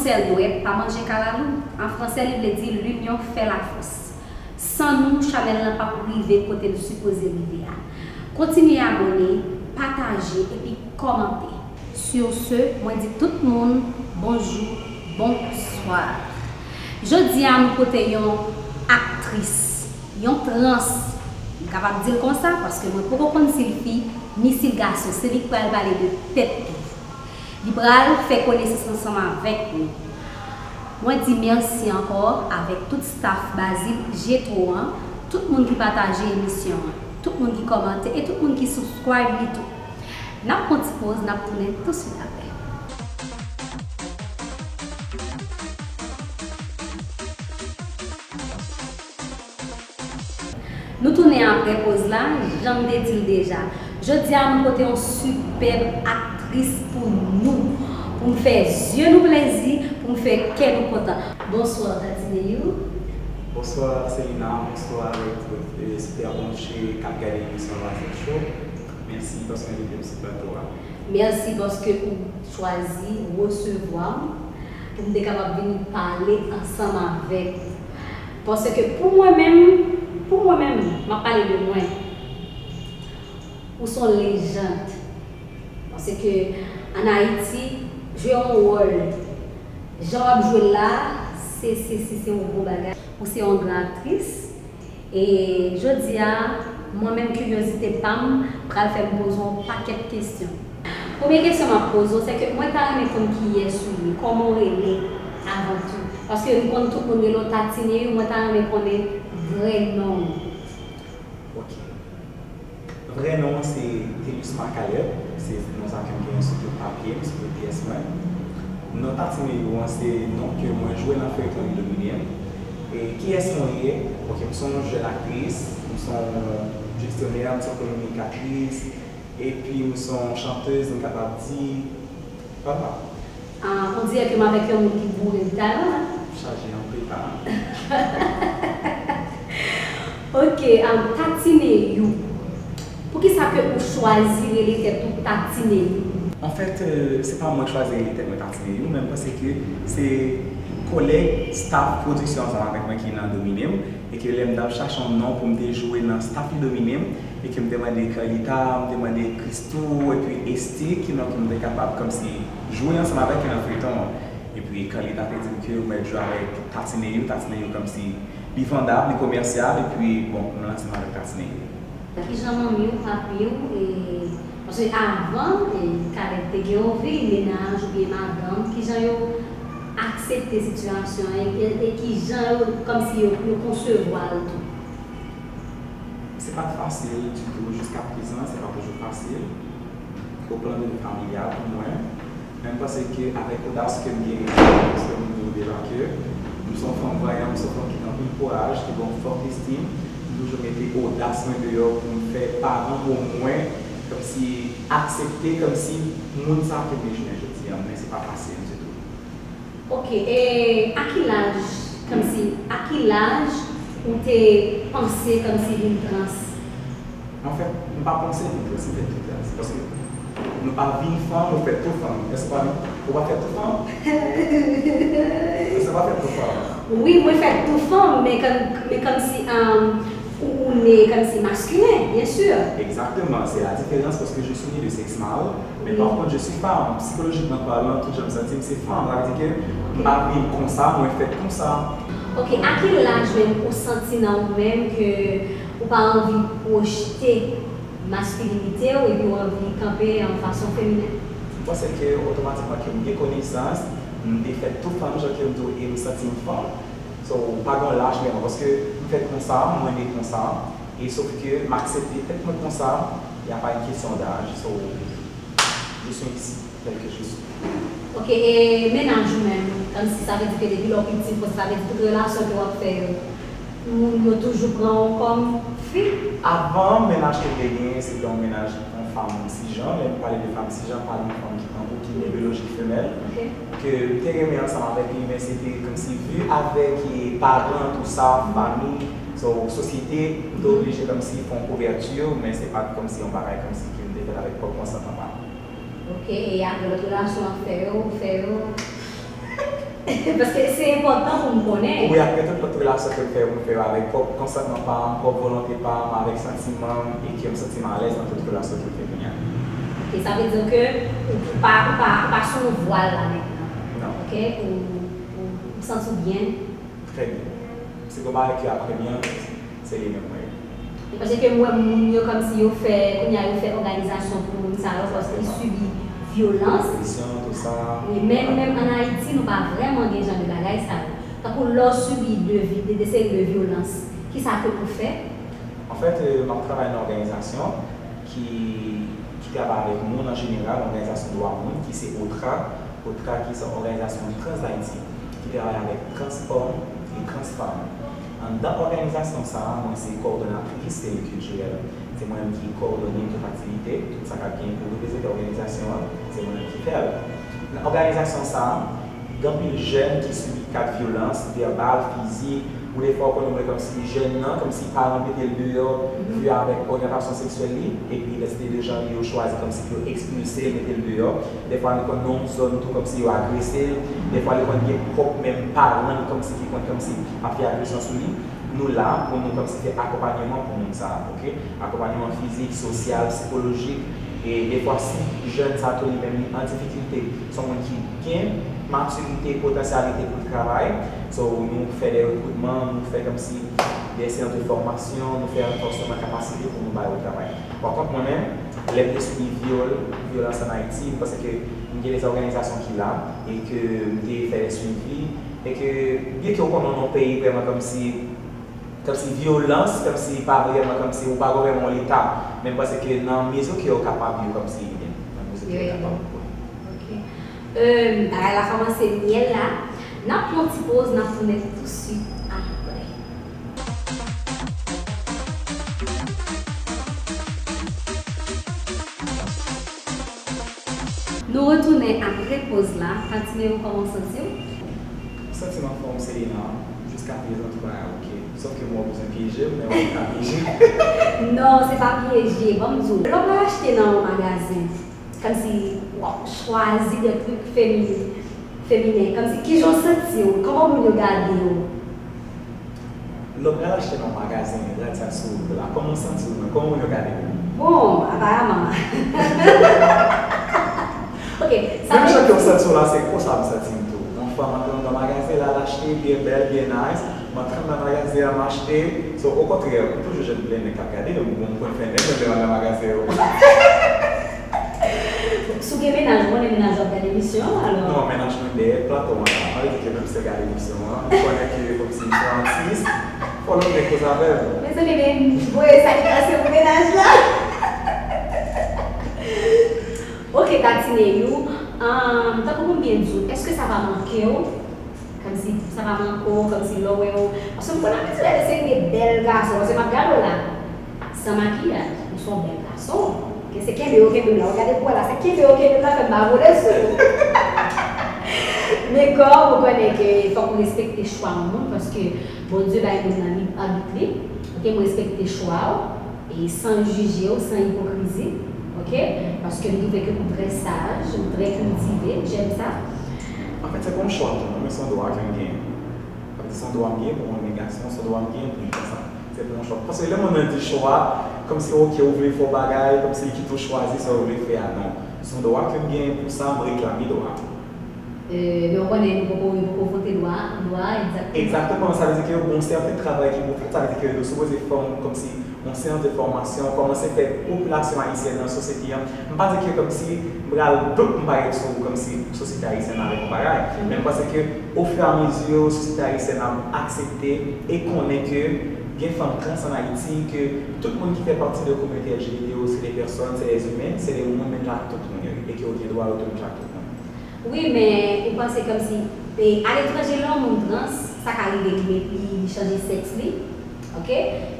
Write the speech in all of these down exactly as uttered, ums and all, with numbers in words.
Sèl dwèt pa manje kalalou. An fransè, li vle di l'union fait la force. San nou, chanèl lan p ap rive kote l sipoze rive a. Kontinye abòne, pataje epi kòmante. Sur ce, mwen di tout moun bonjou, bonswa. Jodi a, nou pote yon aktris, yon trans, m kapab di l konsa, paske mwen poko konn si l fi, ni si l gason, se li k pral pale de tèt li. Li pral fè konesans ansanm avèk nou. Mwen di mèsi ankò avèk tout staff Bazil Jetro an, tout moun ki pataje emisyon an, tout moun ki kòmante e tout moun ki subscribe li tou. N ap pran ti poz, n ap tounen touswit apre. Nou tounen apre poz la, jan m te di l deja. Jodi a, nou pote yon sipèb aktris pou nou, pou n fè zye nou plezi, pou n fè kè nou kontan. Bonswa, Tati Neyou. Bonswa, Selina. Bonswa avèk tout, eh, sipèb branche k ap gade emisyon Loisel Show. Mèsi paske w envite m sou plato a. Mèsi paske ou chwazi resevwa m pou m te kapab vin pale ansanm avèk ou. Paske pou mwen menm, pou mwen menm, m ap pale de mwen. Ou se yon lejand. Paske ann Ayiti, jwe yon wòl. Jan w ap jwe l la, se, se, se, se yon gwo bagay. Ou se yon gran aktris. E jodi a, mwen menm, kiryozite pa m pral fè m poze w yon pakèt kesyon. Premye kesyon m ap poze w, se ke mwen ta renmen konn kiyès ou ye, kòman w rele avan tou. Paske m konn tout moun rele w Tati Neyou, mwen ta renmen konnen vrè non w. Ok. Vrè non mwen se Thelus Macaleb, se non sa ke m genyen sou tout papye m, sou tout pyès mwen. Non Tati Neyou an se non ke mwen jwe nan feyton Li Domine m. E kiyès mwen ye? Ok, m se yon jèn aktris, m se yon jesyonè, m se yon kominikatris, epi m se yon chantèz, m kapab di, vwala. Ah, on dirait que m avèk yon moun ki boure de talan, hein? Chaje anpil talan. Ok, um, Tati Neyou. Poukisa ke ou chwazi rele tèt ou Tati Neyou? Anfèt, euh, se pa mwen k chwazi rele tèt mwen Tati Neyou, men m panse ke se kòlèg staff pwodiksyon ansanm avèk mwen ki nan domine m. E ke lè m t ap chache yon non pou m te jwe nan staff Li Domine m, e ke m te mande Carlita, m te mande Christoo, epi Esty, ki non ke m te kapab kòmsi jwe ansanm avèk yo nan feyton an. Epi Carlita te di m ke m mèt jwe avèk Tati Neyou, Tati Neyou kòmsi li vandab, li komèsyal, epi bon, m lanse m avèk Tati Neyou. Kijan manmi w, papi w, e, paske avan, e, Caleb te gen yon vi, mennaj oubyen madanm, kijan yo aksepte sitiyasyon an e, e, e kijan yo, kòmsi yo, yo konsevwa l tou? Se pa t fasil ditou, jiska prezan, se pa toujou fasil, o plan de vi familyal pou mwen. Men m panse ke avèk odas ke m genyen, paske m di w deja ke m se yon fanm vanyan, m se yon fanm ki gen anpil kouraj, ki gen yon fòt estim, m toujou mete odas mwen deyò pou m fè paran m omwen kòmsi aksepte kòmsi moun sa ke m ye jounen jodi a, men se pa fasil ditou. Ok, e a ki laj, kòmsi, a ki laj ou te panse kòmsi vin trans? Anfèt, m pa panse vin trans, m fèt tou trans. Paske nou pa vin fanm, ou fèt tou fanm. Èske w pa, ou pa fèt tou fanm? Èske w pa fèt tou fanm? Wi, mwen fèt tou fanm, men kòm, men kòmsi, um, ou, ou ne kòmsi maskilen, byen si. Egzakteman, se la diferans, paske je suis né de sexe mâle, men pa kont, je suis femme. Sikolojikman palan, tout jan m santi m se fanm, sa vle di ke m pa vin konsa, mwen fèt konsa. Ok, a ki laj menm ou santi nan ou menm ke ou pa anvi pwojte maskilinite w epi w anvi kanpe an fason feminen? M panse ke otomatikman ke m gen konesans, m te fèt tou fanm, jan ke m di w, e m santi m fanm. So, pa gen laj menm, paske m fèt konsa, mwen ne konsa, e sof ke m aksepte tèt mwen konsa, y a pas une question d'âge. So, je suis ici, tel que je suis. Ok, e mennaj ou menm, kòmsi sa vle di ke depi lè w piti, sa vle di tout relasyon ke w ap fè yo, moun yo toujou pran w kòm fi? Avan, mennaj ke m te genyen, se te yon mennaj, yon fanm sijan. Lè m pale de fanm sijan, m pale yon fanm ki tankou ki ne biyolojik femèl. Ok. Ke m te renmen ansanm avèk li, men se te kòmsi vi avèk, e, paran, tou sa, fanmi, so, sosyete, m te oblije kòmsi fè yon kouvèti, men se pa t kòmsi yon bagay kòmsi ke m te fè l avèk pwòp konsantman pa m. Ok, e avè lòt relasyon w ap fè yo, ou fè yo? Paske se enpòtan pou m konnen. Wi, apre tout lòt relasyon ke m fè, m fè yo avèk pwòp konsantman pa m, pwòp volonte pa m, avèk santiman m, e ke m santi m alèz nan tout relasyon ke m fè kounye a. Ok, sa vle di ke ou pa, ou pa, ou pa sou yon vwal la mentnan. Non. Ok, ou, ou, ou santi w byen. Trè byen. Se gon bagay ki apre byen, se li menm mwen ye. Paske m wè moun yo kòmsi yo fè, kounye a yo fè òganizasyon pou moun sa yo, paske ki sibi vyolans. Presyon, tout sa. Wi, men nou menm ann Ayiti, nou pa vrèman gen jan de bagay sa yo. Tankou lè w sibi de, de, de seri de vyolans, kisa ke ou fè? Anfèt, euh, m ap travay nan òganizasyon ki, ki travay avèk moun an jeneral, òganizasyon dwa moun, ki se OTRA. OTRA ki se yon òganizasyon Trans Ayiti ki travay avèk trans òm e trans fanm. Anndan òganizasyon sa a, mwen se kowòdonatris, se li kiltirèl. Se mwen menm ki kowòdone tout aktivite, tout sa k ap gen pou reprezante òganizasyon an, se mwen menm ki fè l. Nan òganizasyon sa a, gen anpil jèn ki sibi ka de vyolans, vèbal, fizik, ou defwa ou konn wè kòmsi jèn nan, kòmsi paran mete l deyò, vle avèk oryantasyon seksyèl li, epi idantite de jan li yo chwazi kòmsi pou yo ekspilse l, mete l deyò. Defwa li konn nan yon zòn tou kòmsi yo agrese l. Defwa li konn gen pwòp menm paran li kòmsi ki konn kòmsi ap fè agresyon sou li. Nou la pou nou kòmsi fè akonpanyeman pou moun sa a, ok? Akonpanyeman fizik, sosyal, sikolojik. E defwa si jèn sa tou li menm li an difikilte, se yon moun ki gen matirite, potansyalite pou l travay. So, nou fè de rekritman, nou fè kòmsi de seyans de fòmasyon, nou fè ranfòsman kapasite pou nou ba yo travay. Pa kont mwen menm, lè m te sibi vyòl, vyolans ann Ayiti, m panse ke m gen de òganizasyon ki la e ke m te fè de swivi e ke byen ke ou konnen nan yon peyi vrèman kòmsi kòmsi vyolans, kòmsi pa vrèman, kòmsi ou pa vrèman yon leta, men m panse ke nan mezi ke yo kapab, yo kòmsi ede n nan mezi ke yo kapab. Ok. Euh, bagay la kòmanse myèl la. N ap pran yon ti poz, n ap tounen tousuit apre. Nou retounen apre poz la. Patine, ou kòman w santi w? M santi m anfòm, Selena. Jiska prezan, tout bagay oke. Sòf ke mwen bezwen pyeje m, men mwen pa pyeje. Non, se pa pyeje. Ban m di w. Lè w pral achte nan yon magazen, kòmsi w ap chwazi de trucs féminins, féminins, kòmsi kijan w santi w? Kòman moun yo gade w? Lè w pral achte nan yon magazen, rad sa sou ou la, kòman w santi w menm? Kòman moun yo gade w? Bon, aparaman. Ok, sa vle di. Menm jan ke w santi w la, se konsa m santi m tou. Yon fanm antre anndan magazen la, l achte, byen bèl, byen nice. M antre anndan magazen an, m achte. So, okontrè, m toujou jwenn plen nèg k ap gade m. Bon, m konn fè nèg yo lè m anndan magazen yo. Si w gen mennaj, ou konnen mennaj ou ap gade emisyon an, alò. Non, mennaj mwen dèyè plato an la. Malgre ke menm si l gade emisyon an, li konnen ke kòmsi m se yon atis, fò l okipe koze avè m. Mezanmi, men voye sa ki pase pou mennaj la. Ok, Tatine, you, um, tankou pou m byen di w, èske sa pa manke w? Kòmsi sa pa manke w, kòmsi lè w wè w, paske m konn abitye wè de seri de bèl gason, paske m ap gade w la, san makiyaj, ou se yon bèl gason. Ok, se kenbe yo kenbe m la, w gade pou wè la, se kenbe yo kenbe m la, fè m pa vole sou ou. Men kòm ou konnen ke fòk ou respekte chwa yon moun, paske Bondye bay moun nan lib abit li, ok, m respekte chwa w. E san jije w, san ipokrizi, ok? Paske m twouve ke ou trè saj, ou trè kiltive, j'aime ça. Anfèt, se pa yon chwa tou non, men se yon dwa ke m genyen. Sa vle di se yon dwa m genyen pou mwen renmen gason, se yon dwa m genyen pou m fè sa. Se pa yon chwa. Paske lè moun nan di chwa, kòmsi ok, ou vle fè yon bagay, kòmsi li kite w chwazi sa ou vle fè a, non. Se yon dwa ke m genyen pou sa, m reklame dwa a. Euh, men ou konnen nou poko, nou poko vote dwa, dwa a, egzakteman. Egzakteman, sa vle di ke gon sèten travay ki pou fèt, sa vle di ke nou sipoze fè yon, kòmsi, yon seyans de fòmasyon, kòmanse fè popilasyon ayisyèn nan, sosyete an, m pa di ke kòmsi m pral donk m parèt sou kòmsi sosyete ayisyèn nan avèk yon bagay, men m panse ke ofiramezi sosyete ayisyèn nan ap aksepte e konnen ke gen fanm trans ann Ayiti, ke tout moun ki fè pati de kominote L G B T yo, se de pèsòn, se de imen, se de moun menm jan ak tout moun yo ye, e ke yo gen dwa yo tou menm jan ak tout moun. Wi, men ou panse kòmsi, e, aletranje lè yon moun trans, sa ka rive li met, li, li chanje sèks li, ok?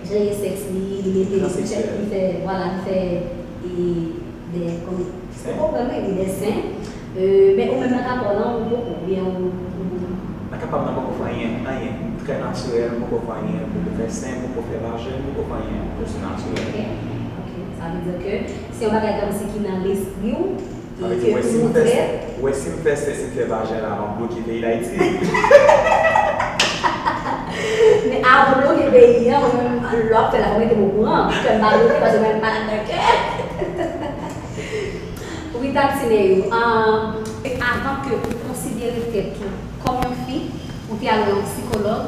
Li chanje sèks li, li mete, li fè, li fè, vwala, li fè, e, de, kòm, ou konprann wi, de sen. E, men ou menm nan ka pa w lan, ou poko, oubyen ou, ou. Nan ka pa m nan poko fè anyen, anyen. M trè natirèl, m poko fè anyen, m poko fè sen, m poko fè vajen, m poko fè anyen. Je suis naturel. Ok, ok. Sa vle di ke se yon bagay kòmsi ki nan lespri w, Sa vle di, wè, si m fè, wè, si m fè sè, si m fè vajen la, m ap bloke peyi Dayiti. Men avan bloke peyi an, mwen menm, lè w ap fè la, fò w mete m okouran. Kè m pa bloke, paske mwen menm m pa ladan kè. Rita Tineyo, um, avan ke ou konsidere tèt ou kòm yon fi, ou te al wè yon sikològ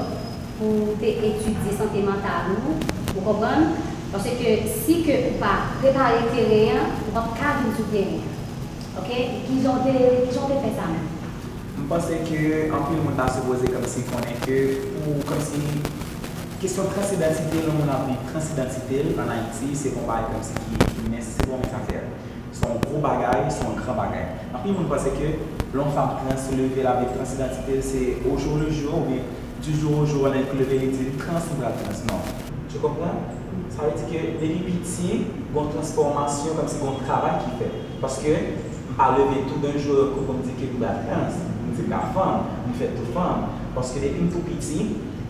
pou te etidye sante mantal ou, ou konprann? Paske si ke ou pa prepare teren an, ou p ap ka vin sou teren an. Ok? Kijan w te, kijan w te fè sa menm? M panse ke anpil moun ta sipoze kòmsi konnen ke pou kòmsi kesyon transidantite, lè yon moun ap viv transidantite l ann Ayiti, se pa yon bagay kòmsi ki, ki mens, se pa yon mens afè. Se yon gwo bagay, se yon gran bagay. Anpil moun panse ke lè yon fanm trans leve l ap viv transidantite l, se au jour le jour oubyen du jour au jour, lè l leve li di li trans, li pral trans. Non. Tu comprends? Sa vle di ke depi piti, gon transfòmasyon, kòmsi gon travay ki fèt. Paske m pa leve tou d'un jour d'un coup pou m di ke m pral trans, pou m di m ka fanm, m fèt tou fanm. Paske depi m tou piti,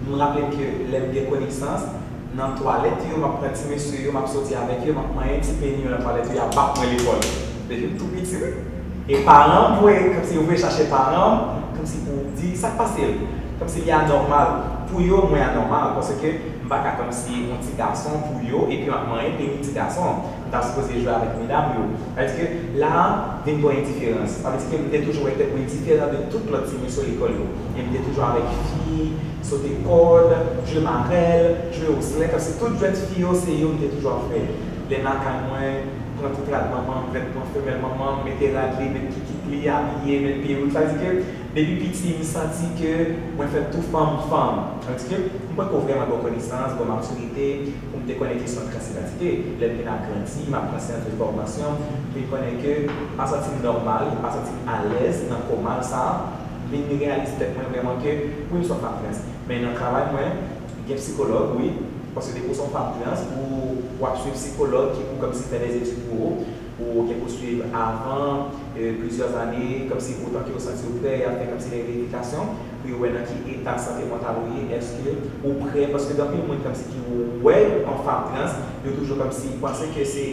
m raple m ke lè m gen konesans, nan twalèt yo, m ap pran ti mesye yo, m ap soti avèk yo, m ap manyen ti peni yo nan twalèt yo, y ap bat mwen lekòl. Depi m tou piti, wi. E paran m voye, kòmsi yo voye chache paran m, kòmsi pou di sa k pase l. Kòmsi li anòmal. Pou yo, mwen anòmal. Paske m pa ka kòmsi yon ti gason pou yo, epi m ap manyen peni ti gason. M ta sipoze jwe avèk medam yo. Sa vle di ke la a, vin pran yon diferans. Sa vle di ke m te toujou wè tèt mwen diferan de tout lòt ti mesye lekòl yo. E m te toujou avèk fi, sote kòd, jwe marèl, jwe oslè, kòmsi tout jwèt fi yo, se yo m te toujou ap fè. Lè m lakay mwen, pran tout rad manman m, vètman femèl manman m, mete rad li, met kikit li, abiye, met pewouk. Sa vle di ke depi piti, m santi ke mwen fèt tou fanm, fanm. Sa vle di ke m poko vrèman gen konesans, gen matirite, pou m te konnen kesyon transidantite. Lè m vin ap grandi, m ap pran sèten fòmasyon, m vin konnen ke m pa santi m nòmal, m pa santi m alèz nan kò mal sa a. M vin reyalize tèt mwen vrèman ke, wi, m se yon fanm trans. Men nan travay mwen, gen sikològ, wi, paske depi w se yon fanm trans, ou, w ap swiv sikològ ki pou kòmsi fè dèzetid pou ou, ou gen pou swiv avan, e, plizyè ane, kòmsi otan ke w santi w prè, y ap fè kòmsi de verifikasyon pou yo wè nan ki eta sante mantal ou ye, èske ou prè, paske gen anpil moun kòmsi ki wè yon fanm trans, yo toujou kòmsi panse ke se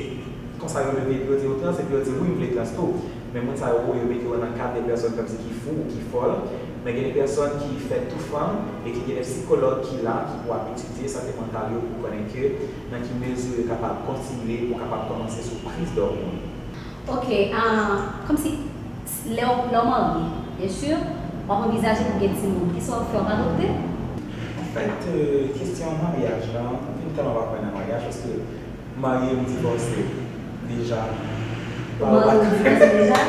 konsa yo leve epi yo di yo trans, epi yo di, wi, m vle trans tou. Men moun sa yo, yo mete yo nan kad de pèsòn kòmsi ki fou ou ki fòl. Men gen de pèsòn ki fèt tou fanm e ki gen de sikològ ki la, ki pou ap etidye sante mantal yo pou konnen ke nan ki mezi yo kapab kontinye pou kapab kòmanse sou priz dòmòn. Ok, ah, kòmsi lè w, lè w marye, byen si, w ap anvizaje pou gen timoun. Kisa w ap fè, w ap adopte? Anfèt, euh, kesyon maryaj lan, m fin tèlman pa kwè nan maryaj, paske m marye, m divòse deja. Ou marye, ou divòse deja?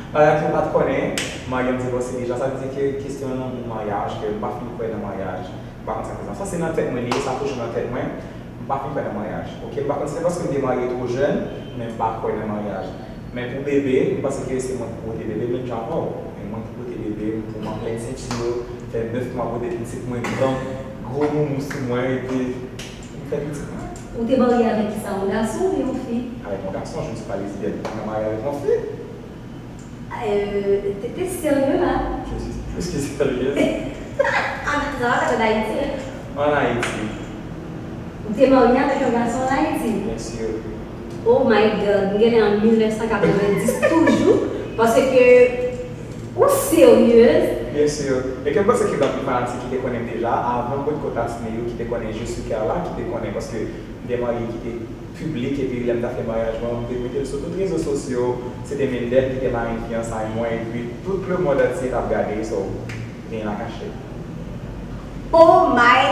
Bagay ke m pa t konnen, m marye, m divòse deja. Sa vle di ke kesyon lanmou, maryaj, ke m pa fin kwè nan maryaj. M pa konn sa k fè sa. Sa se nan tèt mwen li ye, sa toujou nan tèt mwen. M pa fin kwè nan maryaj. Ok, m pa konn si se paske m te marye twò jèn, men m pa kwè nan maryaj. Men pou bebe, m panse ke se mwen pou pote bebe, menm jan avè w. E mwen pou pote bebe, pou m anplenn senti yo, fè nèf mwa pote pitit mwen, gran gwo moumou sou mwen, epi m fè pitit mwen. Ou te marye avèk kisa, yon gason oubyen yon fi? Avèk yon gason, je ne suis pas lesbienne. M pa ka marye avèk yon fi. Euh, t'es, t'es sérieux là? Je suis plus que sérieuse. Ah, mais ça va, t'es en Haïti, hein? En Haïti. Ou te marye avèk yon gason an Ayiti? Bien sûr. Oh my God, m genyen an mil nèf san katrevenndis toujou, paske ou seryez. Bien sûr. E ke m panse ke gen anpil fanatik ki te konnen m deja, avan Botko Tatine yo, ki te konnen Je suis Carla, ki te konnen, paske m te marye, ki te piblik, epi lè m ta fè maryaj mwen, m te mete l sou tout rezo sosyo, se te Mendel ki te marenn fiyansay mwen, epi tout lemonn antye t ap gade, so, gen la kachèt. Oh my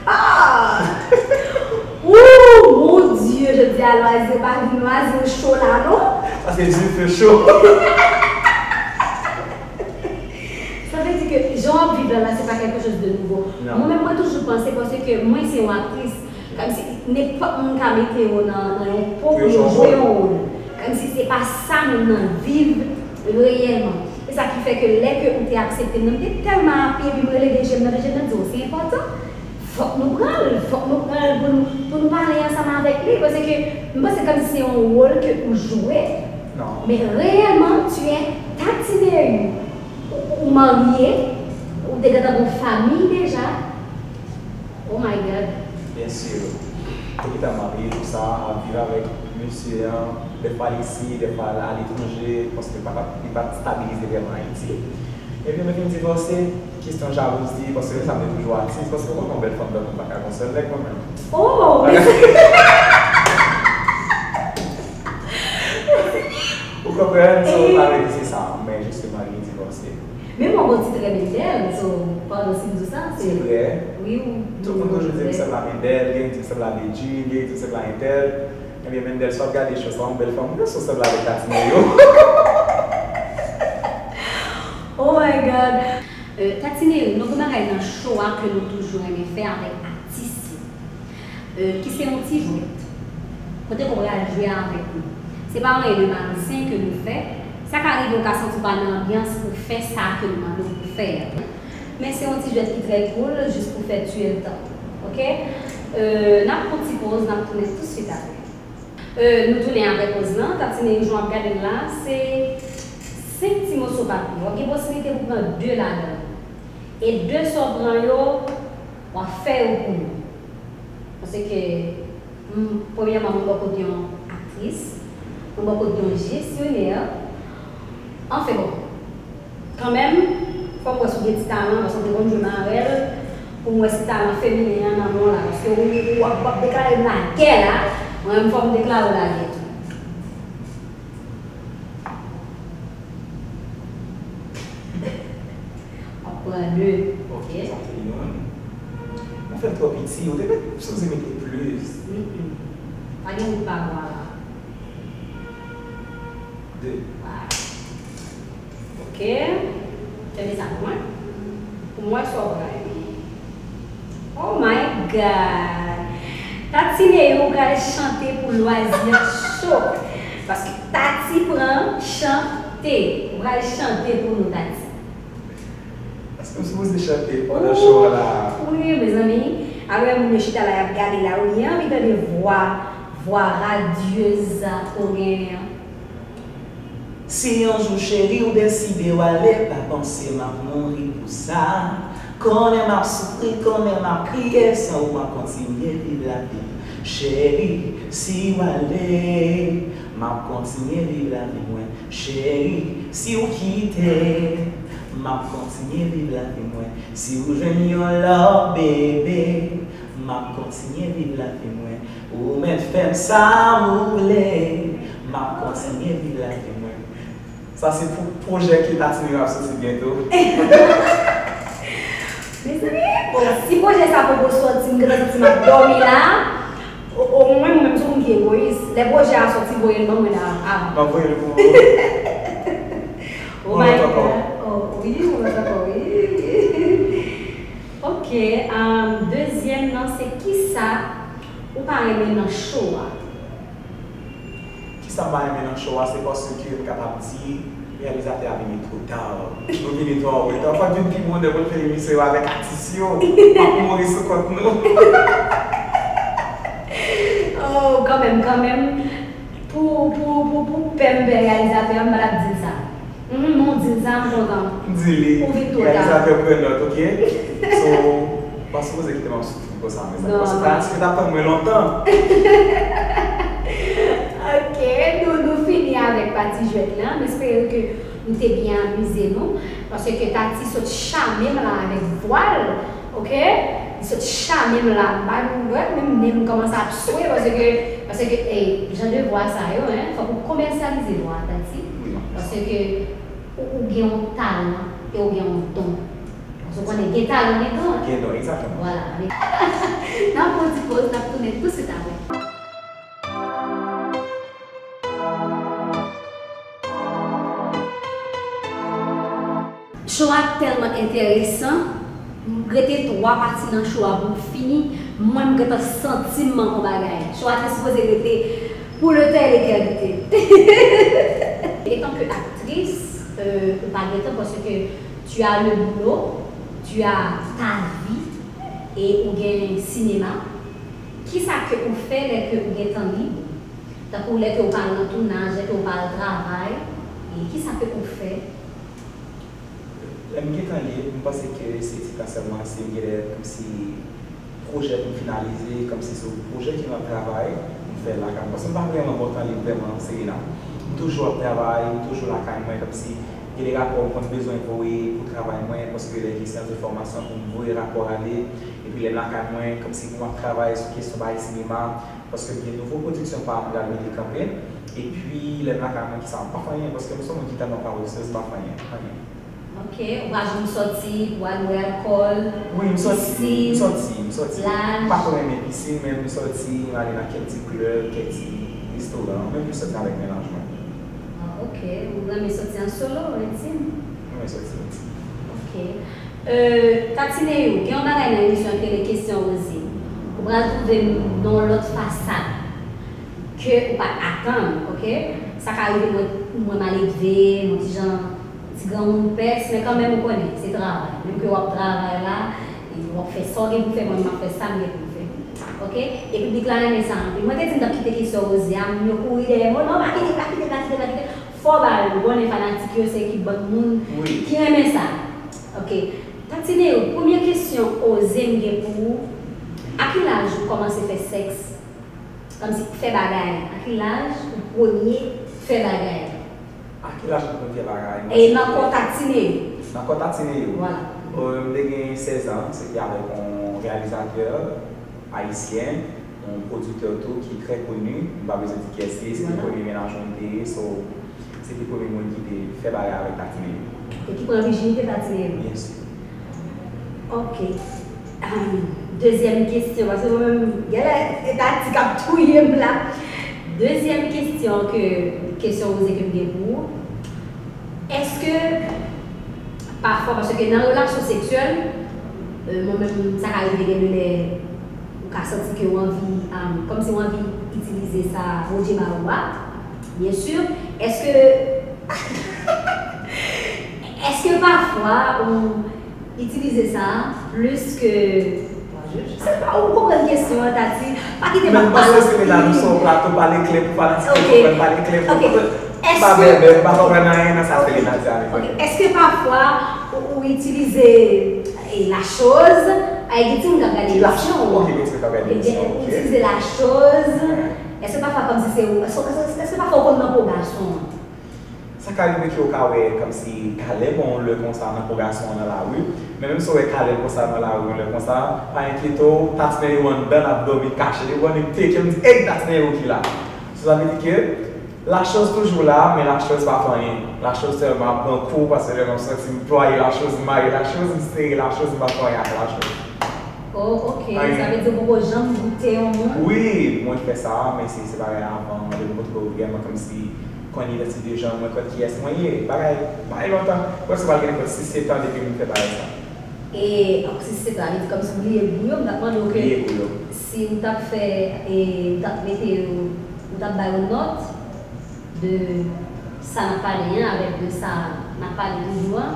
God! Ooh, mon Dieu, je dis à Loisir, pa vin Loisir cho la, non? Sa se dife cho. Sa vle di ke jan w ap viv la, la, se pa quelque chose de nouveau. Non. Mwen menm, mwen toujou panse, paske mwen se yon aktris, kòmsi nenpòt moun ka mete yo nan, nan yon po pou yo jwe yon wòl. Kòmsi se pa sa moun nan viv reyèlman. E sa ki fè ke lè ke ou te aksepte m nan, m te tèlman happy, epi m rele D J m nan, D J m nan di, "Oh, se enpòtan. Fòk nou pran l, fòk nou pran l pou nou, pou nou pale ansanm avèk li." Paske m panse kòmsi se yon wòl ke ou jwe. Non. Men reyèlman, tu es Tatine. Ou, ou marye, ou te gentan gon fanmi deja. Oh my God. Bien sûr. Te gentan marye, tou sa, ap viv avèk mesye an, dèfwa l isi, dèfwa l aletranje, paske li pa t ap, li pa t stabilize vrèman Ayiti. Epi, nou vin divòse, kesyon jalouzi, paske se sa m te toujou atis, paske ou konn yon bèl fanm tankou m pa ka gon sèl nèg mwen menm. Oh! Ou konprann? So, pa vle di se sa, men jisteman, li divòse. Men mwen gon ti trè Mendel, so, pandan si m di w sa, se... Se vre. Wi, ou... Tout moun toujou di m sanble a Mendel, gen di m sanble a Bedjine, gen di m sanble a entèl. Ebyen, Mendel, si w ap gade show sa, yon bèl fanm, ou sanble avèk Tatineo. Oh my God! Euh, Tatineo, nou gen bagay nan show a ke nou toujou renmen fè avèk atis yo. Euh, ki se yon ti jwèt. Kote ke w pral jwe avèk nou. Se pa anyen de malsen ke nou fè. Sa ka rive w ka santi w pa nan anbyans pou fè sa ke nou mande w pou fè a. Men se yon ti jwèt ki trè cool, jis pou fè tiye l tan. Oke? Euh, n ap pran ti poz, n ap tounen tousuit apre. Euh, nou tounen apre poz lan. Tatineo, jan w ap gade m la, se senk ti moso papye. W ap gen posiblite pou pran de ladan yo. E de sa w pran yo, w ap fè yo pou nou. Paske, m, premyèman, mwen bò kote yon aktris, mwen bò kote yon jesyonè. Anfen, bon, kanmenm, fò m wè si w gen ti talan, paske m te konn jwe marèl, pou m wè si talan feminen an nan men w la. Paske ou, ou, w ap, w ap deklare m lagè la, mwen menm fò m deklare w lagè tou. W ap pran de. Ok, sa se youn. Ou fè l twò piti, ou te mèt, sipoze mete plis. Mm-mm. Pa gen wout pa bwa la. De. Vwala. Ok. Fèmen sa pou mwen. Pou mwen, sa w pran. Oh my God! Tatineo pral chante pou Loisir Show. Paske Tati pran chante. Ou pral chante pou nou, Tati. Èske m sipoze chante pandan show a la? Wi, mezanmi. Apre moun yo chita la, y ap gade la, ou gen anvi tande vwa, vwa radyez sa ke w genyen an. Si yon jou cheri ou deside w ale, pa panse m ap mouri pou sa. Konnen m ap soufri, konnen m ap kriye, san ou m ap kontinye viv lavi m. Cheri, si w ale, m ap kontinye viv lavi mwen. Cheri, si w kite, m ap kontinye viv lavi mwen. Si w jwenn yon lòt bebe, m ap kontinye viv lavi mwen. Ou mèt fè m sa ou vle, m ap kontinye viv lavi mwen. Sa se pou pwojè ke Tatineo ap soti byento. Mezanmi, bon, si pwojè sa poko soti, m gentan santi m ap dòmi la. O, o, mwen, mwen menm, se yon moun ki egoyis. Lè pwojè a soti, voye l ban mwen la, avan. M ap voye l pou ou. Oh my God. Oh, wi, yon lòt ankò, wi. Ok, um, dezyèm nan, se kisa ou pa renmen nan show a? Kisa m pa renmen nan show a, se paske m kapab di reyalizatè a vini twò ta. Nou vini twò an reta. Fòk vin pi bonè pou l fè emisyon yo avèk atis yo. M ap mouri sou kont nou. Oh, kanmenm, kanmenm. Pou, pou, pou, pou pè m pè reyalizatè a, m pa t ap di l sa. Mhm, men w di l sa, m kontan. M di li, ou vin twò ta. Reyalizatè, pran nòt, ok? So, pa sipoze kite m ap soufri konsa, mezanmi. Non, paske non. Paske t ap tann mwen lontan. Ok, nou, nou fini avèk pati jwèt lan. M espere ke nou te byen amize nou. Paske Tati sot chame m la avèk vwa l. Ok? Li sot chame m la. M pa menm, menm nen m kòmanse ap swe paske, paske, ey, jan de vwa sa yo, en, fòk ou komèsyalize vwa a, Tati. Wi, mwen. Paske ou, ou gen yon talan e ou gen yon don. Paske ou konnen gen talan, gen don. Gen don, egzakteman. Vwala. N ap pran ti poz, n ap tounen tousuit apre. Show a tèlman enteresan, m rete twa pati nan show a pou l fini, mwen m gentan santi m manke yon bagay. Show a te sipoze rete pour le temps et l'éternité. Etan ke aktris, euh, ou pa gentan paske tu as le boulot, tu as ta vie, e ou gen sinema. Kisa ke ou fè lè ke ou gen tan lib? Tankou lè ke w pa al nan tounaj, lè ke w pa al travay, e kisa ke w fè? Lè m gen tan lib, m panse ke se ti tan sèlman, si m gen lè kòmsi pwojè pou m finalize, kòmsi se yon pwojè ke m ap travay pou m fè lakay mwen. Paske m pa vrèman bon tan lib vrèman, Serena. M toujou ap travay, m toujou lakay mwen, kòmsi gen de rapò m konn bezwen voye pou travay mwen, paske lè gen seyans de fòmasyon pou m voye rapò ale, epi lè m lakay mwen, kòmsi pou m ap travay sou kesyon bagay sinema, paske m gen nouvo pwodiksyon pa m pral mete kanpe, epi lè m lakay mwen, kisa, m pa fè anyen, paske m se yon moun ki tèlman pareseuse, m pa fè anyen, anyen. Ok, ou pa janm sòti pou al bwè alkòl, Wi, m sòti, m pisin, sòti, m sòti. Plaj? M pa twò renmen pisin, men m sòti, m ale nan kèk ti klèb, kèk ti restoran, men m plis sòti avèk mennaj mwen. Ah, ok, ou renmen sòti an solo, entim? M renmen sòti entim. Ok. Euh, Tatineyou, gen yon bagay nan emisyon an ki rele Kesyon Oze. Ou pral twouve m nan yon lòt fasad ke ou pa t atann, ok? Sa ka rive mwen, mwen maledve, mwen ti jan ti granmoun pès, men kanmenm ou konnen, se travay. Menm ke w ap travay la, e w ap fè sa w gen pou fè, mwen m ap fè sa m gen pou m fè. Ok? E piblik la renmen sa anpil. Mwen te di m t ap kite kesyon Oze a, moun yo kouri dèyè m, "Oh non, pa kite, pa kite, pa kite, pa kite." Fò ba yo, ou konnen fanatik yo se ekip bann moun Wi. ki renmen sa. Ok. Tatineyou, premye kesyon Oze m gen pou ou, a ki laj ou kòmanse fè sèks? Kòmsi fè bagay. A ki laj ou premye fè bagay? A ki laj ou premye fè bagay? E nan kò Tatineyou. Nan kò Tatineyou. Vwala. Euh, m te gen sèz an, se te avèk yon reyalizatè ayisyen, yon pwodiktè tou ki trè koni, m pa bezwen di kiyès li ye, se te Vwala. premye mennaj mwen m te ye, so, se te premye moun ki te fè bagay avèk Tatineyou. E ki pran vijinite Tatineyou. Byen si. Ok. Ahn, dezyèm kesyon, paske mwen menm, genlè, se Tati k ap touye m la. Dezyèm kesyon ke, kesyon Oze ke m gen pou ou. Èske, pafwa, paske nan relasyon seksyèl, euh, mwen menm, sa ka rive gen de lè, ou ka santi ke w anvi, ahn, kòmsi w anvi itilize sa Bondye ba ou a, byen si. Èske, èske pafwa ou itilize sa plis ke, je, je sais pas, ou konprann kesyon an, Tati? Pa kite m ap pale anpil. Men m panse se medam sou plato, pale klè pou fanatik yo konprann, pale klè pou, Ok. m pa Èske bèbè, m pa konprann anyen nan sa Selena di a. Ok. Èske pafwa ou, ou itilize, e, la chose, ay, gen timoun k ap gade emisyon an. Ok, gen timoun k ap gade emisyon an, ok. Ou itilize la chose, èske pafwa kòmsi se ou, èske, èske, èske pafwa ou konn nan po gason an? Sa ka rive ke w ka wè kòmsi talè bon yon lè konsa nan po gason an nan lari, men menm si w wè talè konsa nan lari yon lè konsa, pa enkyete w, Tatineyou anndan ap dòmi kache, depi w teke m di, "Ey, Tatineyou ki la." So, sa vle di ke la chose toujou la, men la chose pa fè anyen. La chose sèlman ap pran kou, paske lè m ap santi m plwaye la chose, m maye la chose, m sere la chose, m pa fè anyen ak la chose. Oh, ok. Anyen. Sa vle di ou poko janm goute yon moun? Wi, mwen fè sa, men se, se bagay avan, depi mwen twouve w vrèman kòmsi konn idantite jan mwen, konn kiyès mwen ye. Bagay, bagay lontan. Prèske pral gen nenpòt sis sèt an depi m fè bagay sa. E, ok, sis sèt an, vle di kòmsi w bliye gou yo, m t ap mande w ke Bliye gou yo. si w t ap fè, e, w t ap mete yo, w t ap ba yo nòt de sa n ap pale an avèk de sa n ap pale toujou an?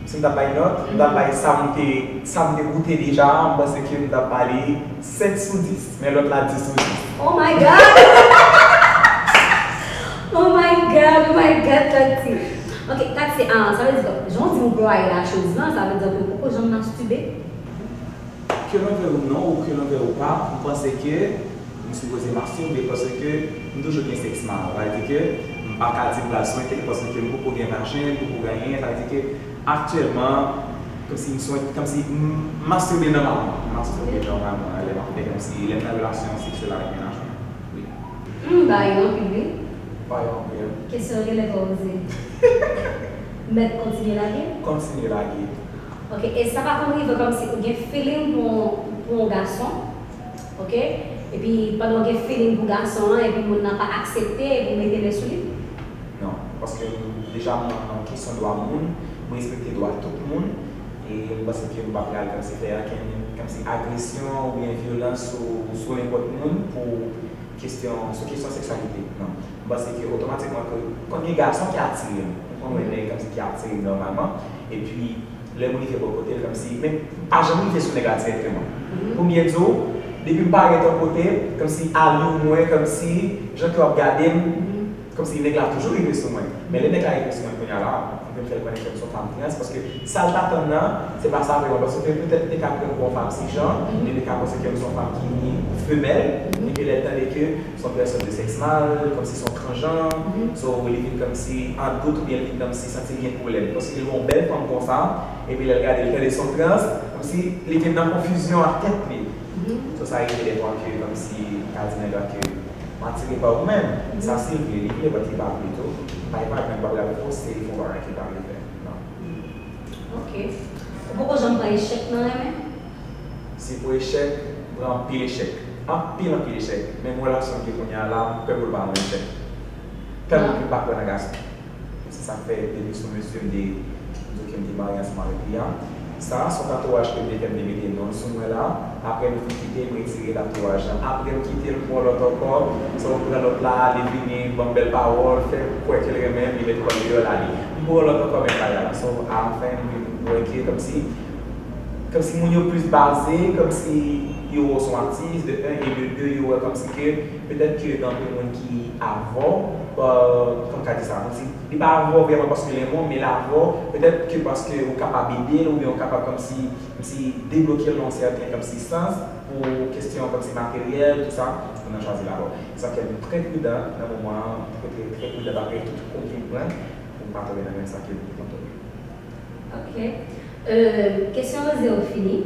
Si m t ap bay nòt, m t ap bay sa m te, sa m te goute deja a, m panse ke m t ap ba li senk sou dis, men lòt la dis sou dis. Oh my God! Oh my God, oh my God, Tati. Ok, Tati, ah, sa vle di, jan w di m plwaye la chose lan, sa vle di ke ou poko janm mastibe? Ke l anvè ou non, ou ke l anvè ou pa, m panse ke m sipoze mastirbe, paske m toujou gen sèks mal. Sa vle di ke m pa ka di m pral swete l, paske m poko gen vajen, m poko gen anyen. Sa vle di ke aktyèlman, kòmsi m swen-, kòmsi m mastirbe nòmalman. M mastirbe nòmalman lè m ap fè, kòmsi lè m nan relasyon seksyèl avèk mennaj mwen. Wi. Hmm, ba yo anpil, wi. Ba yo anpil. Kesyon an genlè twò poze. Mèt kontinye lage? Kontinye lage. Ok, e sa pa konn rive kòmsi ou gen feeling pou, pou yon gason, ok? Epi pandan w gen feeling pou gason an, epi moun nan pa aksepte, epi w mete men sou li? Non, paske deja m nan kesyon dwa moun, m respekte dwa tout moun, e m panse ke m pa pral kòmsi fè okenn kòmsi agresyon oubyen vyolans sou, sou nenpòt moun pou kesyon, sou kesyon seksyalite. Non. M panse ke otomatikman ke konn gen gason ki atire m. M konn wè nèg kòmsi ki atire m nòmalman. Epi lè m rive bò kote l kòmsi, men pa janm rive sou nèg la dirèkteman. Mhm. Pou m byen di w, depi m parèt yon kote, kòmsi ali w mwen, kòmsi jan ke w ap gade m, Mhm. Kòmsi nèg la toujou rive sou mwen. Men lè nèg la rive sou mwen kounye a la, m vin fè l konnen ke m se yon fanm trans, paske sa l t atann nan, se pa sa vreman. Paske petèt li te ka pran m pou yon fanm sijan, li te ka panse ke m se yon fanm ki femèl, epi lè l tande ke se yon pèsòn de sèks mal, kòmsi se yon transjan, so li vin kòmsi an dout oubyen li vin kòmsi santi l gen pwoblèm. Paske li wè yon bèl fanm konsa, epi lè l gade, li tande se yon trans, kòmsi li vin nan konfizyon ak tèt li. So sa rive dèfwa ke kòmsi m ka di nèg la ke m atire pa ou menm. Sa si l vle, li vle, but li pa vle tou. M pa gen pwoblèm, m pa pral fòse li fè yon bagay ke li pa vle fè. Non. Ok. Ou poko janm pran echèk nan renmen? Si pou echèk, m pran anpil echèk. Anpil, anpil echèk. Menm relasyon m gen kounye a la, m pè pou l pa yon echèk. Tèlman ke m pa kwè nan gason. Se sa k fè depi sou mesye m te di w ke m te marye ansanm avèk li a. Sa a se yon tatouaj ke m te fè, m te mete non l sou mwen la. Apre nou fin kite, m retire tatouaj lan. Apre m kite l, m pran lòt ankò. So m pran lòt la, li vini, ban m bèl pawòl, fè m kwè ke l renmen m, li met kò l deyò l ale. M pran lòt ankò, menm bagay la. So alafen m vin wè ke kòmsi kòmsi moun yo plis baze, kòmsi yo wè w se yon atis, de en, e de de, yo wè kòmsi ke petèt ke gen anpil moun ki avè w, kòman m ka di sa, kòmsi li pa avè w vrèman paske l renmen w, men l avè w petèt ke paske ou kapab ede l oubyen ou kapab kòmsi, kòmsi debloke l nan yon sèten kòmsi sans pou kesyon kòmsi materyèl, tou sa, moun nan chwazi l avè w. Se sa k fè m trè pridan nan moman an, m trè, trè, trè pridan pa gen tout kou m fin pran pou m pa tonbe nan menm sa ke m te konn tonbe. Ok. Euh, kesyon yo fini.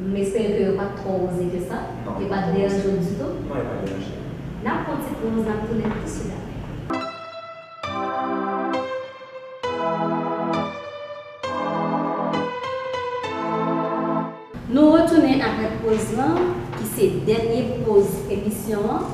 M espere ke yo pa t twò oze ke sa. Yo pa t deranje w ditou. Non, yo pa deranje. N ap pran yon ti poz, n ap tounen tout de suite apre. Nou retounen apre poz lan, ki se dènye poz emisyon an.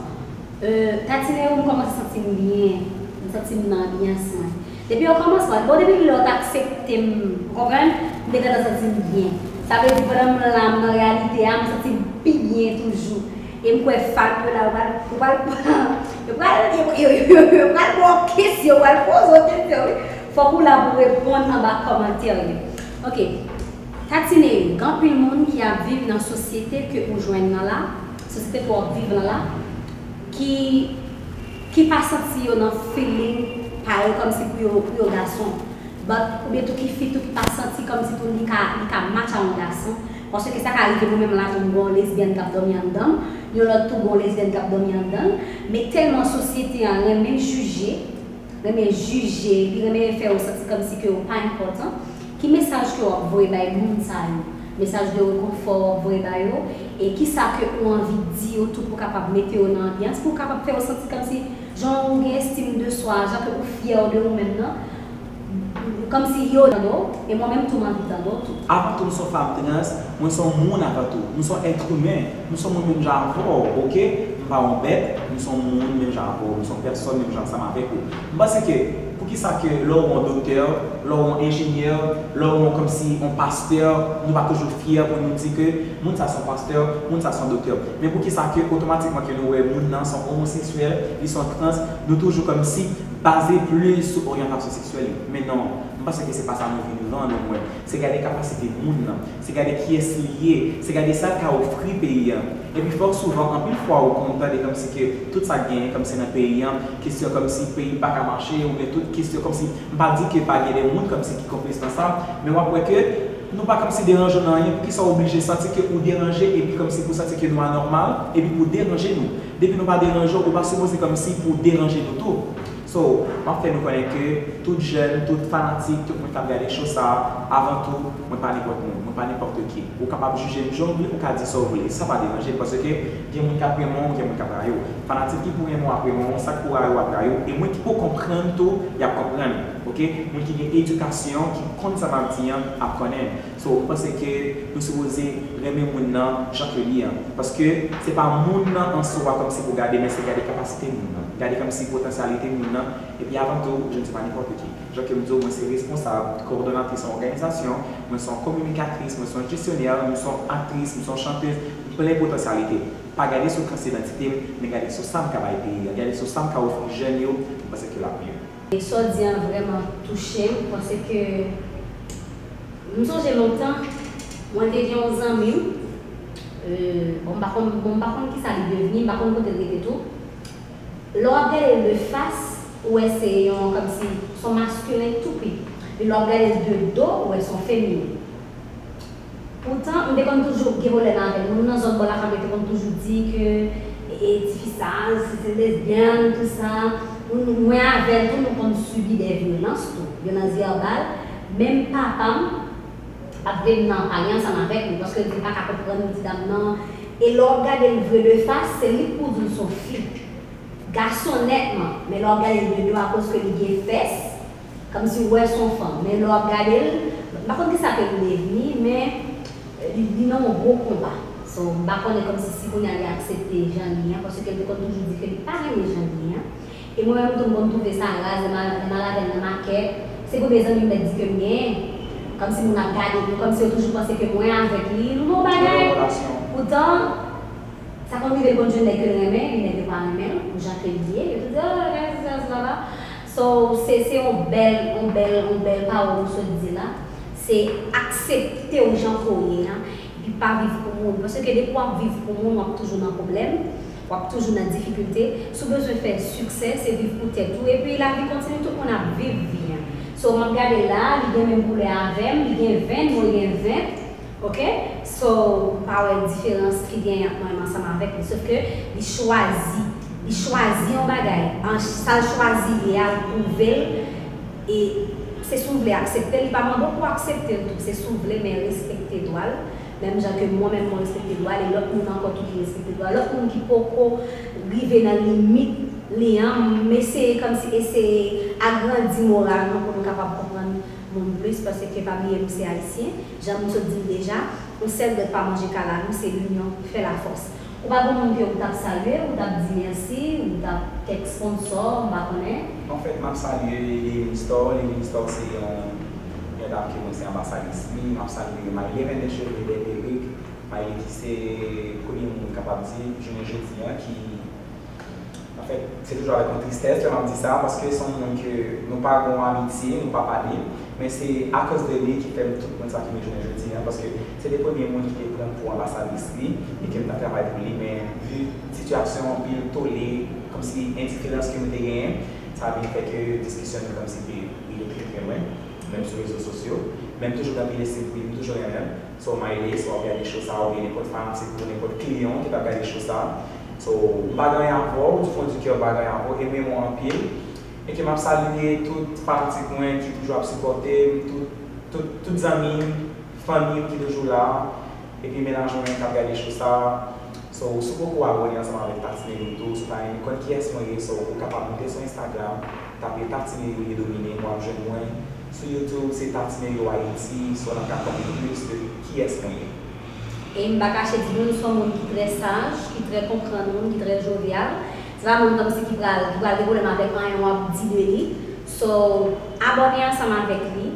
Euh, Tatine, ou m kòmanse santi m byen, m santi m nan anbyans mwen. Depi okòmansman, bon, depi lè w t aksepte m, ou konprann, m te gentan santi m byen. Sa vle di pandan m la, m nan reyalite a, m santi m pi byen toujou. E m kwè fan yo la, yo pral, yo pral, yo pral, yo, yo, yo, yo, yo pral ba w kesyon, yo pral poze w kesyon, wi. Fòk ou la pou reponn anba kòmantè yo. Ok. Tatine, gen anpil moun ki ap viv nan sosyete ke ou jwenn nan la, sosyete ke w ap viv nan la, ki, ki pa santi yo nan feeling pa yo kòmsi pou yo, pou yo gason. But, oubyen tou ki fi tou ki pa santi kòmsi tou li ka, li ka match a yon gason. Paske sa ka rive mwen menm la tou m gen yon lesbyèn k ap dòmi anndan m, yon lòt tou gen yon lesbyèn k ap dòmi anndan l. Men tèlman sosyete an renmen jije, renmen jije, li renmen fè w santi kòmsi ke w pa enpòtan. Ki mesaj ke w ap voye bay moun sa yo? Mesaj de rekonfò w ap voye ba yo? E kisa ke ou anvi di yo tou pou kapab mete yo nan anbyans, pou kapab fè yo santi kòmsi jan ou gen estim de swa, jan ke ou fyè de ou menm nan, kòmsi yo tande w, e mwen menm tou m anvi tande w tou. Avan tou, m se yon fanm trans, mwen se yon moun avan tou. M se yon èt imen. M se yon moun menm jan avè w, oke? M pa yon bèt, m se yon moun menm jan avè w. M se yon pèsòn menm jan ansanm avèk ou. M panse ke, poukisa ke lè w yon doktè, lè w yon enjenyè, lè w yon kòmsi yon pastè, nou pa toujou fyè pou nou di ke moun sa se yon pastè, moun sa se yon doktè? Men poukisa ke otomatikman ke nou wè moun nan se yon omoseksyèl, li se yon trans, nou toujou kòmsi baze plis sou oryantasyon seksyèl li? Men non, m panse ke se pa sa nou vin vann omwen. Se gade kapasite moun nan, se gade kiyès li ye, se gade sa l ka ofri peyi a. Epi fò souvan, anpil fwa ou konn tande kòmsi ke tout sa k genyen kòmsi nan peyi a, kesyon kòmsi peyi pa ka mache, oubyen tout kesyon kòmsi, m pa di ke pa gen de moun kòmsi ki konplis nan sa, men w ap wè ke nou pa kòmsi deranje w nan anyen, poukisa w oblije santi ke ou deranje epi kòmsi pou santi ke nou anòmal, epi pou deranje nou? Depi nou pa deranje w, ou pa sipoze kòmsi pou deranje nou tou. So, m ap fè nou konnen ke tout jèn, tout fanatik, tout moun k ap gade show sa a, avan tou, mwen pa nenpòt moun, mwen pa nenpòt ki. Ou kapab jije m jan w vle, ou ka di sa w vle, sa pa deranje m, paske gen moun k ap renmen w, gen moun k ap rayi w. Fanatik ki pou renmen w ap renmen w, sa k pou rayi w ap rayi w, e moun ki pou konprann tou, y ap konprann. Oke? Moun ki gen edikasyon, ki konn sa m ap di an, ap konnen. So, m panse ke nou sipoze renmen moun nan jan ke li an. Paske se pa moun nan an swa kòmsi pou gade, men se gade kapasite moun nan. Gade kòmsi potansyalite moun nan. Epi avan tou, je ne suis pas n'importe qui. Jan ke m di w, mwen se responsab, kowòdonatris yon òganizasyon, mwen se yon kominikatris, mwen se yon jesyonè, mwen se yon aktris, mwen se yon chantèz, m plen potansyalite. Pa gade sou kans idantite m, men gade sou sa m ka bay peyi a, gade sou sa m ka ofri jèn yo, m panse ke l ap mye. E sa w di an vrèman touche m, paske m sonje lontan, mwen te gen yon zanmi m, euh, bon, m pa konn, bon, m pa konn kisa li devni, m pa konn kote l rete tou. Lè w ap gade l de fas, Ou wè se yon, kòmsi, se yon maskilen tou piti. Epi lè w ap gade l de do, ou wè se yon feminen. Poutan, m te konn toujou gen pwoblèm avè l. Moun nan zòn bò lakay mwen te konn toujou di ke, e, tifi sa, se, se lesbyèn, tou sa. Mwen avè l tou, nou konn sibi de vyolans tou, vyolans vèbal. Menm papa m pa t vle m nan pale ansanm avèk li, paske l di l pa ka konprann, li di dam nan. E lè w ap gade l vre de fas, se li k pou di l se yon fi. Gason nètman, men lè w ap gade l de do akoz ke li gen fès, kòmsi w wè se yon fanm. Men lè w ap gade l, m pa konn kisa ke li devni, men li, li nan yon gwo konba. So, m pa konnen kòmsi si kounye a li aksepte jan li ye an, paske l te konn toujou di ke li pa renmen jan li ye an. E mwen menm tou m konn twouve sa raz, lè m al, lè m al avè l nan makèt, se premye zanmi m mèt di ke m genyen. Kòmsi moun ap gade nou, kòmsi yo toujou panse ke mwen avèk li, nou nan yon bagay. Poutan, sa konn rive l konn jwenn nèg ke l renmen, epi nèg yo pa renmen l, pou jan ke l ye. Yo te di, oh, regarde ça, là, là. So, se, se yon bèl, yon bèl, yon bèl pawòl ou sot di la. Se aksepte w jan ke w ye a, epi pa viv pou moun. Paske depi w ap viv pou moun, w ap toujou nan pwoblèm, w ap toujou nan difikilte. Si w bezwen fè siksè, se viv pou tèt ou. Epi lavi kontinye, tout moun ap viv vi a. So, m ap gade la, li gen menm koulè avè m, li gen venn, mwen gen vent. Ok? So, m pa wè diferans ki genyen ant mwen menm ansanm avèk li. Sof ke li chwazi. Li chwazi yon bagay. An, sa l chwazi ye a, l pwouve l. E se si w vle aksepte l, li pa mande w pou w aksepte l tou. Se si w vle, men respekte dwa l. Menm jan ke mwen menm mwen respekte dwa l, e lòt moun ankò tou ki respekte dwa l. Lòt moun ki poko rive nan limit li an, m eseye kòmsi eseye agrandi moral nou pou nou kapab konprann moun plis, paske pa bliye nou se ayisyen. Jan m sot di l deja, yon sèl dwèt pa manje kalalou, se linyon k fè lafòs. Ou pa gen moun ke ou t ap salye, ou t ap di mèsi, ou t ap kèk sponsò, m pa konnen? Anfèt, m ap salye Lily Store. Lily Store se yon, yon dam ke mwen se anbasadris li. M ap salye Maile Vennecheve Bèberik. Maile ki se premye moun m kapab di, jounen jodi a, ki Anfèt, se toujou avèk yon tristès ke m ap di sa, paske se yon moun ke nou pa gen yon amitye, nou pa pale, men se akoz de li ki fè m tout moun sa ki mwen jounen jodi a, paske se te premye moun ki te pran m pou anbasadris li, e ke m t ap travay pou li, men vi sitiyasyon an, pi l tole, kòmsi endiferans ke nou te genyen, sa vin fè ke diskisyon nou kòmsi te rive trè, trè lwen, menm sou rezo sosyo, men m toujou gen anpil estim pou li, m toujou renmen l. So, Maile, si w ap gade show sa a, oubyen nenpòt fanatik ou nenpòt kliyan ki t ap gade show sa a. So, m pa gen anyen avè w, du fond du cœur, m pa gen anyen avè w, e m renmen w anpil. E ke m ap salye tout fanatik mwen ki toujou ap sipòte m, tout, tout, tout zanmi m, fanmi m ki toujou la, epi mennaj mwen k ap gade show sa a. So, si w poko abòne ansanm avèk Tatine Louto, si w ta renmen konn kiyès mwen ye, so, ou kapab moute sou Instagram, tape Tatine Louto Domine, w ap jwenn mwen. Sou YouTube, se Tatine Louto Ayiti, so, n ap ka konnen plis de kiyès mwen ye. E m pa kache di nou, nou se yon moun ki trè saj, ki trè konprann moun, ki trè jovyal. Se pa moun kòmsi ki pral, ki pral gen pwoblèm avèk anyen w ap di de li. So, abòne ansanm avèk li.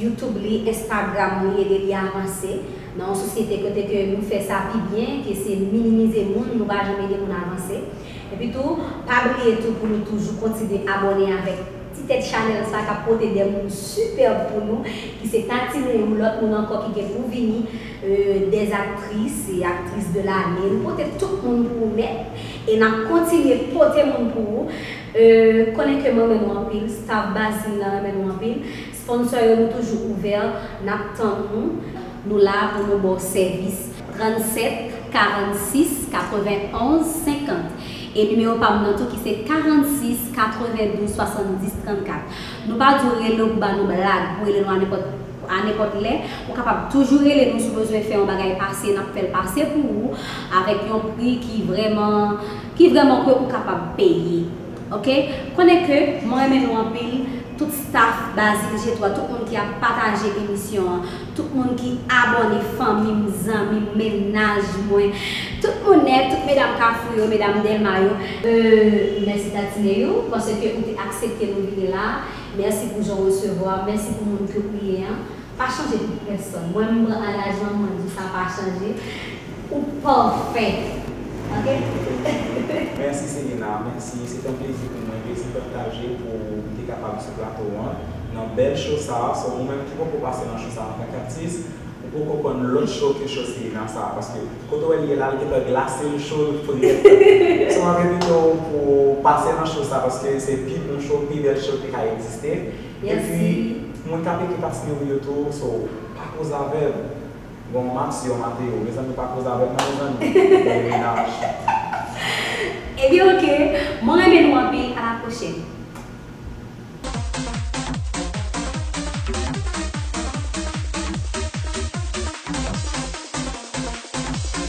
YouTube li, Instagram li, ede li avanse nan yon sosyete kote ke nou fè sa pi byen, ke se minimize moun, nou pa janm ede moun avanse. Epi tou, pa bliye tou pou nou toujou kontinye abòne avèk ti tèt chanèl sa k ap pote de moun sipèb pou nou, ki se Tatine, yon lòt moun ankò ki gen pou vini, euh, des actrices et actrices de l'année. Nou pote tout moun pou ou nèt, e n ap kontinye pote moun pou ou. Euh, konnen ke mwen renmen nou anpil, staff Bazil la renmen nou anpil. Sponsor yo, nou toujou ouvè, n ap tann nou. Nou la pou nou ba w sèvis. Tranntsèt karannsis katrevenonz senkant. E nimewo pa m nan tou ki se karannsis katrevendouz swasanndis trannkat. Nou pa di w rele w pou ba nou blag, pou rele nou a nenpòt, a nenpòt lè. Ou kapab toujou rele nou si w bezwen fè yon bagay pase, n ap fè l pase pou ou avèk yon pri ki vrèman, ki vrèman ke ou kapab peye. Ok? Konnen ke mwen renmen nou anpil, tout staff Bazil G twa, tout moun ki ap pataje emisyon an, tout moun ki abòne, fanmi m, zanmi m, mennaj mwen, tout moun nèt, tout medam Kafou yo, medam Dèlma yo. Euh, mèsi Tatine yo, paske ou te aksepte nou vini la. Mèsi pou jan w resevwa, mèsi pou moun ke ou ye an. Pa chanje pou pèsonn. Mwen, m pran angajman, mwen di sa pa chanje. Ou pafè. Ok? Mèsi, Selena. Mèsi. Se te yon plezi pou mwen. Plezi pataje pou m te kapab sou plato an. Nan bèl show sa a. So, ou menm ki poko pase nan show sa a antanke atis, ou poko konn lòt show ke show Selena sa a. Paske kote w wè l ye la, l gentan glase, l cho, l frèt. So, m ap envite w pou Pase nan show sa paske se pi bon show, pi bèl show ki ka egziste. Yes. Epi moun k ap ekri pati de yo tou, so pa koze avè m. Bon, Matthew, Mateo, mezanmi pa koze avè m non, mezanmi. Bon, menaj. Ebyen, oke, mwen renmen nou anpil.